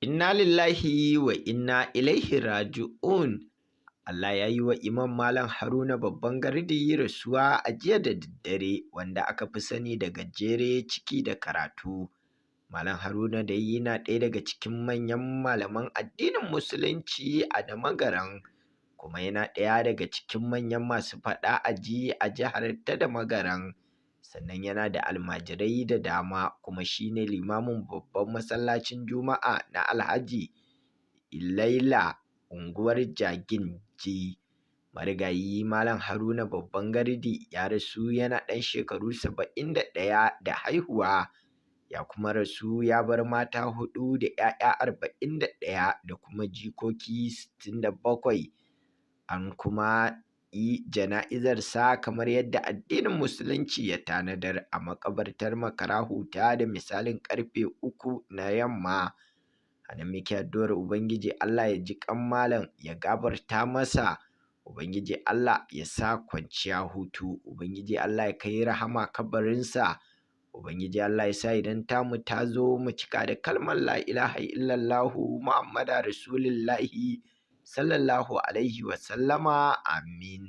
Inna lillahi wa inna ilaihi raji'un. Allah ya yi wa Imam Malam Haruna Babban Gardi rasuwa a jiya da daddare, wanda aka fi sani da Gajere Ciki da Karatu. Malam Haruna dai yana ɗaya daga cikin manyan malaman addinin Musulunci a Damagaram, kuma yana ɗaya daga cikin manyan masu faɗa a ji a jihar ta Damagaram. Sannan yana da almajirai da dama, kuma shi ne limamin babban masallacin Juma'a na Alhaji Laila, unguwar Jaginji. Marigayi Malam Haruna Babban Gardi ya rasu yana ɗan shekaru 71 da haihuwa, ya kuma rasu ya bar mata huɗu da 'ya'ya 41 da kuma jikoki 67. An kuma yi jana'izarsa kamar yadda addinin Musulunci ya tanadar a maƙabartar Makara Huta da misalin ƙarfe 3 na yamma. A nan muke addu'ar Ubangiji Allah ya ji ƙan malam, ya gafarta masa, Ubangiji Allah ya sa kwanciya hutu, Ubangiji Allah ya kai rahama kabarinsa, Ubangiji Allah ya sa idan tamu ta zo mu cika da kalmar la ilaha illallahu Muhammadu Rasulullahi sallallahu alaihi wasallama, amin.